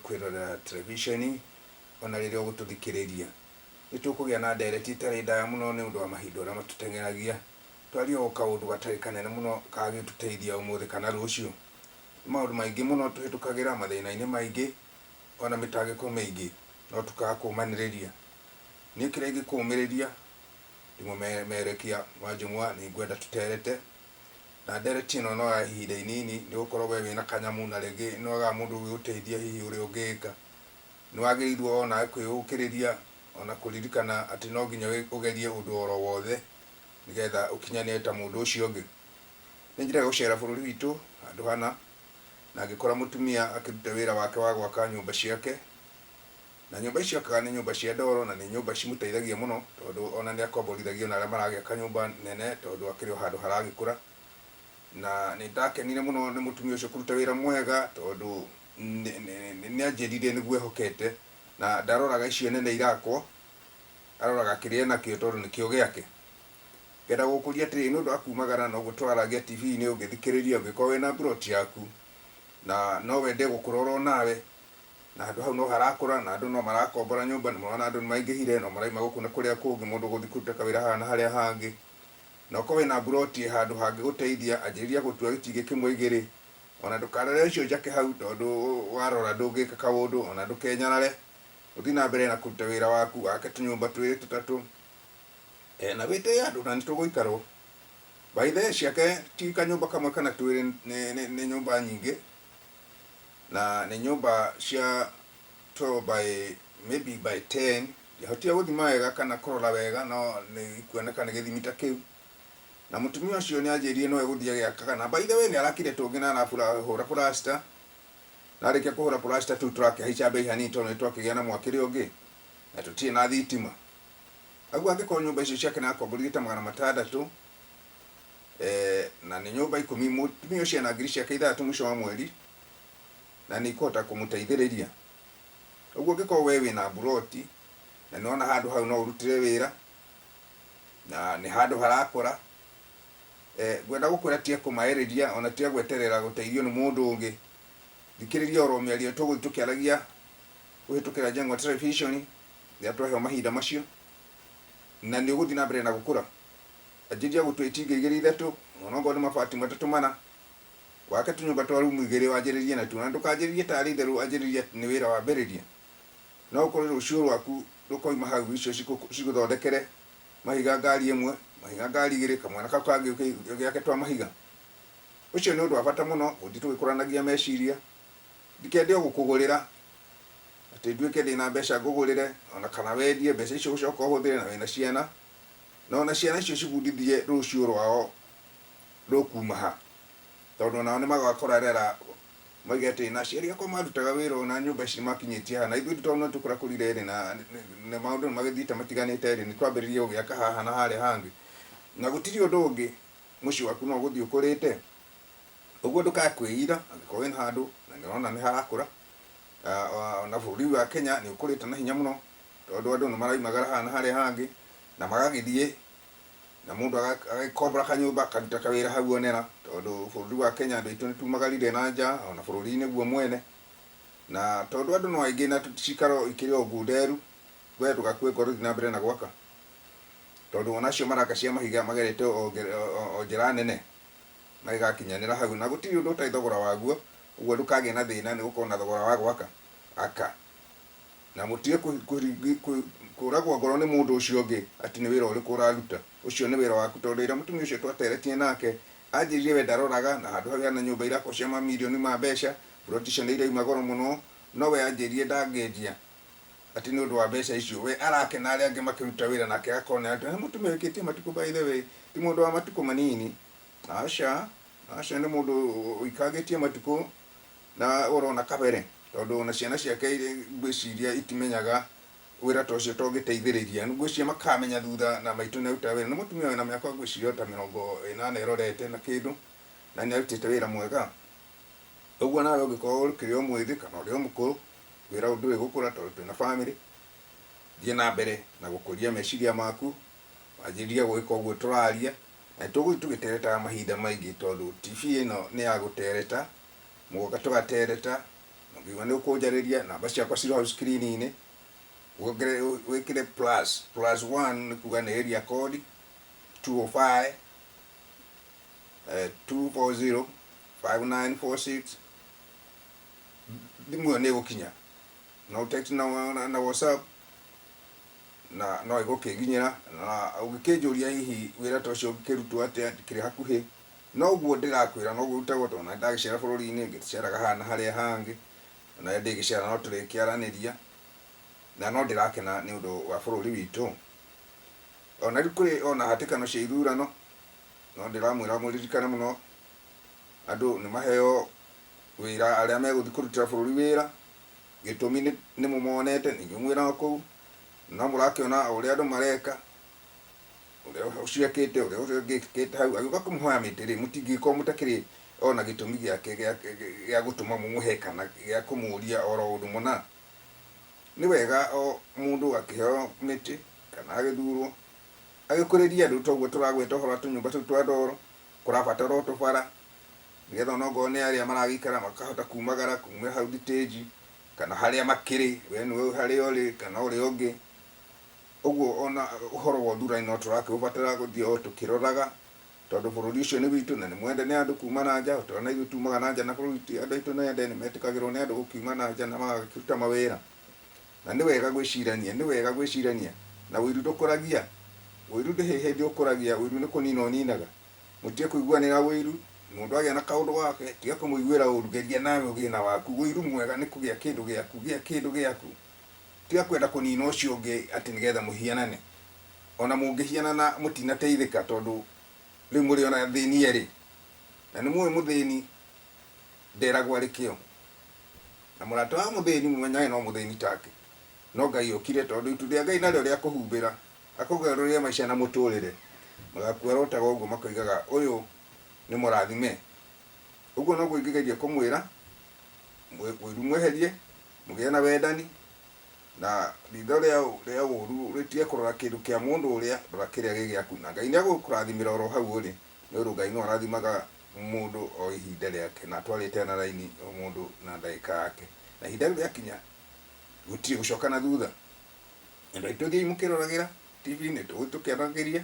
ũkwĩrorera televisheni ona rĩrĩa ũgũtũthikĩrĩria. Nĩ tũkũgĩa na ndereti ĩtarĩ ndaya mũno nĩ ũndũ wa mahinda ũrĩa matũteng'eragia. Twarie o kaũndũ gatarĩ kanene mũno kangĩtũteithia ũmũthĩ kana rũciũ. Nĩ maũndũ maingĩ mũno tũhĩtũkagĩra, mathĩna-inĩ maingĩ ona mĩtangĩko mĩingĩ no tũkaga kũmanĩrĩria. Niĩ kĩrĩa ingĩkũmĩrĩria ndĩ mũmemerekia wa njũng'wa nĩ ngwenda tũterete. Na ndereti ĩno no ya ihinda inini nĩ gũkorwo we wĩna kanyamũ na rĩngĩ nĩ wagaga mũndũ ũngĩgũteithia hihi ũrĩa ũngĩka. Nĩ wagĩrĩirwo o nawe kwĩyũkĩrĩria ona kũririkana atĩ no nginya ũgerie ũndũ oro wothe nĩgetha ũkinyanĩre ta mũndũ ũcio ũngĩ. Nĩ njĩraga gũcera bũrũri witũ handũ hana na ngĩkora mũtumia akĩruta wĩra wake wa gwaka nyũmba ciake. Na nyũmba icio akaga nĩ nyũmba cia ndoro na nĩ nyũmba cimũteithagia mũno tondũ ona nĩ akomborithagia ona arĩa maragĩaka nyũmba nene tondũ akĩrĩ o handũ haragĩkũra. Na nĩ ndakenire mũno nĩ mũtumia ũcio kũruta wĩra mwega tondũ nĩ anjĩrire nĩguo ehokete na ndaroraga icio nene irakwo, aroraga kĩrĩa enakĩo tondũ nĩkĩo gĩake. Ngenda gũkũria atĩrĩrĩ, nĩ ũndũ wa kumagara na ũguo tũraragia TV-inĩ ũngĩthikĩrĩria ũngĩkorwo wĩna mburoti yaku na no wende gũkũra oro nawe, na handũ hau no harakũra na andũ no marakombora nyũmba, nĩ mũrona andũ nĩ maingĩhire, no marauma gũkũ na kũrĩa kũngĩ, mũndũ ũgũthiĩ kũruta kawĩra haha na harĩa hangĩ. Na ũkorwo wĩna mburoti handũ hangĩgũteithia, anjĩrĩria gũtua gĩtingĩ kĩmwe igĩrĩ, ona ndũkarore icio njake hau tondũ warora ndũngĩka kaũndũ, ona ndũkenyarare, ũthiĩ na mbere na kũruta wĩra waku, wake tũnyũmba twĩrĩ tũtatũ, na wĩte andũ na nĩ tũgũikarwo. By the way ciake ti kanyũmba kamwe kana twĩrĩ, nĩ nyũmba nyingĩ. Na nĩ nyũmba cia 12 by maybe by 10, ndiahotire gũthima wega kana kũrora wega no nĩ ikuoneka nĩ gĩthimi ta kĩu. Na mũtumia ũcio nĩ anjĩrire no egũthiĩ agĩakaga, na by the way nĩ arakire tũngĩ na arahũra plaster, na arĩkia kũhũra plaster tũu tũrakĩhaica mbei hanini tondũ nĩ twakĩgĩa na mwakĩre ũngĩ na tũtirĩ na thitima. Aguo angĩkorwo nyũmba icio ciake nĩ akomborire ta 600, na nĩ nyũmba 10, mũtumia ũcio ena ngiri ciake 6 mũico wa mweri, na nĩ ikũhota kũmũteithĩrĩria. Ũguo ũngĩkorwo we wĩna mburoti, na nĩ wona handũ hau no ũrutĩre wĩra, na nĩ handũ harakũra, ngwenda gũkwĩra tiga kũmaĩrĩria, ona tiga gweterera gũteithio nĩ mũndũ ũngĩ. Thikĩrĩria oro mĩario tũgũthiĩ tũkĩaragia kũhĩtũkĩra Njengwa Television, rĩrĩa twaheo mahinda macio, na nĩ ũgũthiĩ na mbere na gũkũra. Anjĩrĩria gũtua itingĩ igĩrĩ ithatũ, ona okorwo nĩ mabati matatũ mana, wake tũnyũmba twa rumu igĩrĩ wanjĩrĩrie natuo, na ndũkanjĩrĩrie tarĩ itherũ anjĩrĩria nĩ wĩra wambĩrĩria. No ũkorwo rũciũ rwaku rũkoima hau icio cigũthondekere mahiga ngari ĩmwe, mahiga ngari igĩrĩ, kamwana kau kangĩ ũgĩake twa mahiga. Ũcio nĩ ũndũ wa bata mũno gũthiĩ tũgĩkũranagia meciria. Ndikende o gũkũgũrĩra, atĩ nduĩke ndĩna mbeca ngũgũrĩre, ona kana wendie mbeca icio ũcoke ũhũthĩre na wĩna ciana. Na ona ciana icio cibundithie rũciũ rwao rũkuma ha, tondũ onao nĩ magakora rera moige atĩ na aciari akwa marutaga wĩra ũyũ na nyũmba ici makinyĩtie haha, na ithuĩ tondũ nĩ tũkũrakũrire rĩ, na maũndũ nĩ magĩthiĩte matiganĩte rĩ, nĩ twambĩrĩrie gũgĩaka haha na harĩa hangĩ. Na gũtirĩ ũndũ ũngĩ, mũciĩ waku no ũgũthiĩ ũkũrĩte. Ũguo ndũkae kwĩira angĩkorwo wĩna handũ na nĩ ũrona nĩ harakũra. Na bũrũri wa Kenya nĩ ũkũrĩte na hinya mũno, tondũ andũ nĩ maraumagara haha na harĩa hangĩ. Na magagĩthiĩ na mũndũ agagĩkombora kanyũmba akaruta kawĩra hau onera, tondũ bũrũri wa Kenya andũ aitũ nĩ tumagarire na nja ona bũrũri-inĩ guo mwene. Na tondũ andũ no aingĩ na cikaro ikĩrĩ o ngunderu, we ndũgakue ngoro thiĩ na mbere na gwaka. Tondũ ona acio maraka cia mahiga magerete o njĩra nene magĩgakinyanĩra hau, na gũtirĩ ũndũ ũtarĩ thogora waguo, ũguo ndũkagĩe na thĩna nĩ gũkorwo na thogora wa gwaka, aka. Na mũtige kũragwo ngoro nĩ mũndũ ũcio ũngĩ atĩ nĩ wĩra ũrĩkũ ũraruta. Ũcio nĩ wĩra waku tondũ ira mũtumia ũcio twateretie nake anjĩrire we ndaroraga na handũ hau hena nyũmba irakwo cia mamirioni ma mbeca, mburoti icio nĩ irauma goro mũno, no we anjĩrire ndangĩendia atĩ nĩ ũndũ wa mbeca icio. We arakena arĩa angĩ makĩruta wĩra nake agakorwo nĩ araruta. Nĩ mũtumia wĩkĩtie matukũ by the way, ti mũndũ wa matukũ manini, aca, aca nĩ mũndũ ũikangĩtie matukũ. Na ũrona kabere, tondũ ona ciana ciake ngwĩciria itimenyaga wĩra ta ũcio ta ũngĩteithĩrĩria. Ngwĩciria makamenya thutha na maitũ nĩ arutaga wĩra. Nĩ mũtumia wĩna mĩaka ngwĩciria o ta 80 ĩrorete na kĩndũ, na nĩ arutĩte wĩra mwega. Ũguo nawe ũngĩkorwo ũkĩrĩ o mwĩthĩ kana ũrĩ o mũkũrũ, wĩra ũyũ ndũrĩ gũkũra tondũ twĩna bamĩrĩ, thiĩ na mbere na gũkũria meciria maku, wanjĩrĩrie gwĩka ũguo tũraria, na nĩ tũgũthiĩ tũgĩteretaga mahinda maingĩ tondũ TV ĩno nĩ ya gũtereta. Mũgoka tũgatereta, na Ũngĩigua nĩ ũkũnjarĩria, namba ciakwa cirĩ hau screen-inĩ. Wongerere wĩkĩre plus plus one nĩ kuga nĩ area code 205 240 5946. Thimũ ĩyo nĩ ĩgũkinya, no text na WhatsApp na no ĩgũkĩnginyĩra. Na ũngĩkĩnjũria hihi wĩra ta ũcio ũngĩkĩrutwo atĩa, ndikĩrĩ hakuhĩ no ũguo ndĩrakwĩra noguo ũrutagwo, tondũ na ndagĩcera bũrũri-inĩ ngĩceraga haha na harĩa hangĩ, na ndĩgĩcera no tũrĩkĩaranĩria, na no ndĩrakena nĩ ũndũ wa bũrũri witũ. Ona rĩu kũrĩ ona hatĩkano cia ithurano, no ndĩramwĩra mũririkane mũno andũ nĩ maheo wĩra arĩa megũthiĩ kũrutĩra bũrũri wĩra. Gĩtũmi nĩ mũmonete, nĩ inyuĩ mwĩ nao kũu, no mũrakĩona ũrĩa andũ mareka, ũrĩa ũcio ekĩte, ũrĩa ũcio ũngĩ ekĩte hau, agĩũka kũmũhoya mĩtĩ rĩ, mũtingĩgĩkorwo mũtakĩrĩ ona gĩtũmi gĩake gĩa gũtũma mũmũhe kana gĩa kũmũria oro ũndũ mũna. Nĩ wega o mũndũ akĩheo mĩtĩ kana agĩthurwo agĩkũrĩrie andũ, toguo tũragweta ũhoro wa tũnyũmba tũu twa ndoro, kũrabatara o tũbara nĩgetha onokorwo nĩ arĩa maragĩikara makahota kumagara kuma hau thitĩnji kana harĩa makĩrĩ, we nĩwe harĩa ũrĩ kana ũrĩa ũngĩ. Ũguo ona ũhoro wa ũthurani no tũrakĩũbatara gũthiĩ o tũkĩroraga, tondũ bũrũri ũcio nĩ witũ na nĩ mwende nĩ andũ kuma na nja. Tondũ na ithuĩ tumaga na nja na bũrũri andũ aitũ nĩ ende, nĩ metĩkagĩrwo nĩ andũ gũkiuma na nja na magakĩruta mawĩra. Na nĩ wega gwĩcirania, nĩ wega gwĩcirania. Na ũiru ndũkũragia, ũiru ndĩ hĩndĩ ũkũragia, ũiru nĩ kũnina ũninaga. Mũtige kũiguanĩra ũiru, mũndũ agĩa na kaũndũ gake, tiga kũmũiguĩra ũru, geria nawe ũgĩe na waku. Ũiru mwega nĩ kũgĩa kĩndũ gĩaku, gĩa kĩndũ gĩaku. Tiga kwenda kũnina ũcio ũngĩ atĩ nĩgetha mũhianane. Ona mũngĩhianana mũtinateithĩka, tondũ rĩu mũrĩ ona athĩni erĩ. Na nĩ mũĩ mũthĩni nderagwo arĩ kĩo. Na mũrata wa mũthĩni mũmenyage no mũthĩni take. No Ngai okire, tondũ itu rĩa Ngai narĩo rĩa kũhumbĩra, akũgarũrĩre maica na mũtũrĩre. Magakuorotaga ũguo makoigaga ũyũ nĩ mũrathime. Ũguo noguo ingĩgeria kũmwĩra, ũiru mweherie, mũgĩe na wendani, na ritho rĩa ũru rĩtige kũrora kĩndũ kĩa mũndũ ũrĩa, rora kĩrĩa gĩ gĩaku. Na Ngai nĩ egũkũrathimĩra oro hau ũrĩ, nĩ ũndũ Ngai no arathimaga mũndũ o ihinda rĩake, na atwarĩte na raini o mũndũ na ndagĩka yake. Na ihinda rĩu rĩakinya, gũtirĩ gũcoka na thutha. Andũ aitũ thiĩi mũkĩroragĩra TV-inĩ, tũgũthiĩ tũkĩaranagĩria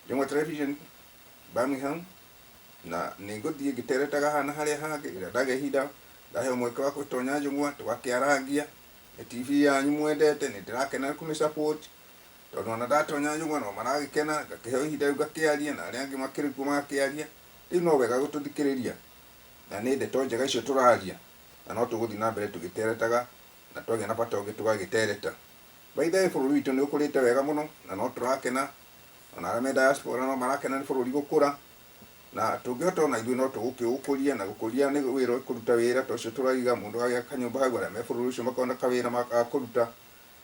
Njũng'wa Television Birmingham, na nĩ ngũthiĩ ngĩteretaga haha na harĩa hangĩ rĩrĩa ndagĩa ihinda, ndaheo mweke wa gũtonya Njũng'wa, tũgakĩarangia. Nĩ TV yanyu mwendete, nĩ ndĩrakena kũmĩ support, tondũ ona ndatonya Njũng'wa no maragĩkena, ngakĩheo ihinda rĩu ngakĩaria, na arĩa angĩ makĩrĩ kuo magakĩaria. Rĩu no wega gũtũthikĩrĩria, na nĩ ndeto njega icio tũraria, na no tũgũthiĩ na mbere tũgĩteretaga, na twagĩa na bata ũngĩ tũgagĩtereta. By the way, bũrũri witũ nĩ ũkũrĩte wega mũno, na no tũrakena, ona arĩa me diaspora no marakena nĩ bũrũri gũkũra, na tũngĩhota ona ithuĩ no tũgũkĩũkũria, na gũkũria nĩ wĩra kũruta wĩra ta ũcio tũraiga, mũndũ agĩa kanyũmba hau, arĩa me bũrũri ũcio makona kawĩra ga kũruta,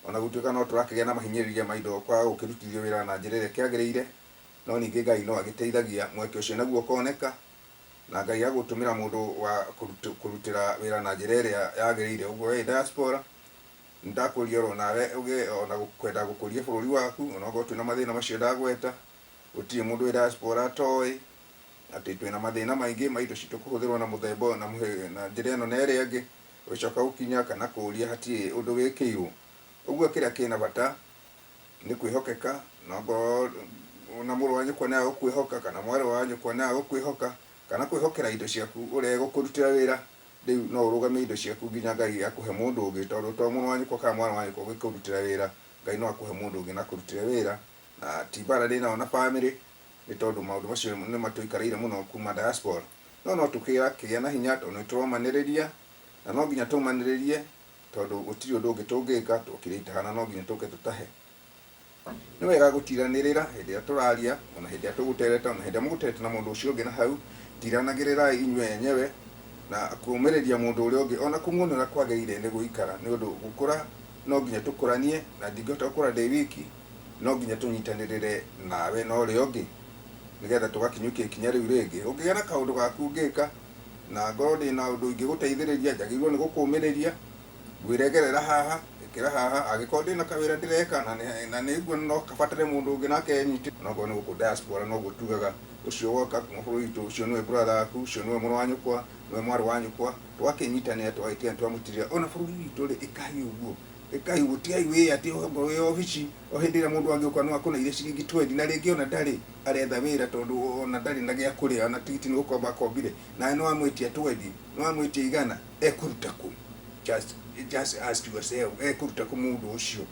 ona gũtuĩka no tũrakĩgĩa na mahinyĩrĩria ma indo kwaga gũkĩrutithio wĩra na njĩra ĩrĩa ĩkĩagĩrĩire, no ningĩ Ngai no agĩteithagia mweke ũcio naguo ũkoneka, na Ngai agũtũmĩra mũndũ wa kũrutĩra wĩra na njĩra ĩrĩa yagĩrĩire. Ũguo we diaspora, nĩndakũria oro nawe ũgĩe ona kwenda gũkũria bũrũri waku, onokorwo twĩna mathĩna macio ndagweta. Gũtirĩ mũndũ wĩ diaspora atoĩ atĩ twĩna mathĩna maingĩ ma indo citũ kũhũthĩrwo na mũthemba na njĩra ĩno na ĩrĩa ĩngĩ, gũcoka gũkinya kana kũũria hatirĩ ũndũ wĩkĩirwo. Ũguo kĩrĩa kĩna bata nĩ kwĩhokeka, na ongorwo na mũrũ wa nyũkwa nĩ agũkwĩhoka kana mwarĩ wa nyũkwa nĩ agũkwĩhoka, kana kwĩhokera indo ciaku ũrĩa ĩgũkũrutĩra wĩra, rĩu no ũrũgamie indo ciaku nginya Ngai akũhe mũndũ ũngĩ, tondũ to mũrũ wa nyũkwa kana mwarĩ wa nyũkwa ũngĩkũrutĩra wĩra, Ngai no akũhe mũndũ ũngĩ na akũrutĩre wĩra. Na ti mbara ndĩ nao na famĩlĩ, nĩ tondũ maũndũ macio nĩ matũikarĩire mũno kuma diaspora. No no tũkĩgĩa na hinya tondũ nĩ tũromanĩrĩria, na no nginya tũmanĩrĩrie, tondũ gũtirĩ ũndũ ũngĩ tũngĩka, twokire itahana no nginya tũke tũtahe. Nĩ wega gũtiranĩrĩra hĩndĩ ĩrĩa tũraria, ona hĩndĩ ĩrĩa tũgũtereta, ona hĩndĩ ĩrĩa mũgũtereta na mũndũ ũcio ũngĩ na hau, tiranagĩrĩrai inyuĩ enyewe, na kũũmĩrĩria mũndũ ũrĩa ũngĩ, ona kũmuona ũrĩa kwagĩrĩire nĩ gũikara, nĩ ũndũ gũkũra no nginya tũkũranie, na ndingĩhota gũkũra ndĩ wiki, no nginya tũnyitanĩrĩre nawe na ũrĩa ũngĩ, nĩgetha tũgakinyũkia ikinya rĩu rĩngĩ. Ũngĩgĩa na kaũndũ gaku ũngĩka, na ngorwo ndĩna ũndũ ingĩgũteithĩrĩria, njagĩrĩirwo nĩ gũkũũmĩrĩria, ngwĩre gerera haha, ĩkĩra haha, angĩkorwo ndĩna kawĩra ndĩreka na nĩ nguona no kabatare mũndũ ũngĩ nake enyite. Onokorwo nĩ gũkũ diaspora noguo tugaga Ũcio woka kuma bũrũri witũ, ũcio nĩwe brother waku, ũcio nĩwe mũrũ wa nyũkwa, nĩwe mwarĩ wa nyũkwa. Twakĩnyitanĩra twagĩtiga nĩtwamũtirĩra. Ona bũrũri witũ rĩ, ĩkai ũguo, ĩkai ũguo, tigai wĩĩ atĩ ongorwo wĩ obici, o hĩndĩ ĩrĩa mũndũ angĩũka no akũneire ciringi twendi, na rĩngĩ ona ndarĩ aretha wĩra tondũ ona ndarĩ na gĩa kũrĩa, ona tigiti nĩ gũkomba akombire, nawe nĩ wamwĩtia twendi, nĩ wamwĩtia igana, ekũruta kũ? Just, just ask yourself, ekũruta kũ mũndũ ũcio?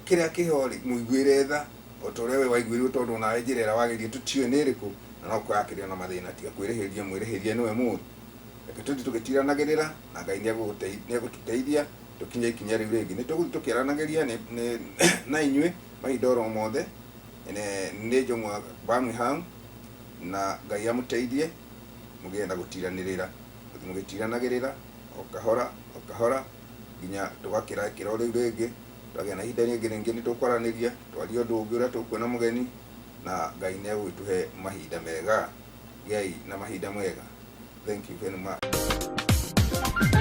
Kĩrĩa kĩho rĩ, mũiguĩre tha, o ta ũrĩa we waiguĩrirwo tondũ onawe njĩra ĩrĩa wagereire tũtiũĩ nĩ ĩrĩkũ, na no kũrakĩrĩ ona mathĩna, tiga kwĩrĩhĩria, mwĩrĩhĩria nĩwe mũũru. Reke tũthiĩ tũgĩtiranagĩrĩra, na Ngai nĩegũtũteithia tũkinye ikinya rĩu rĩngĩ. Nĩtũgũthiĩ tũkĩaranagĩria na inyuĩ mahinda oro mothe. Nĩ Njũng'wa Birmingham, na Ngai amũteithie mũgĩe na gũtiranĩrĩra. Mũthiĩ mũgĩtiranagĩrĩra o kahora o kahora nginya tũgakĩra ikĩro rĩu rĩngĩ, twagĩa na ihinda rĩngĩ rĩngĩ nĩ tũkwaranĩria, twarie ũndũ ũngĩ ũrĩa tũkuona mũgeni, na Ngai nĩ egũgĩtũhe mahinda mega. Gĩai na mahinda mega. Thank you very much.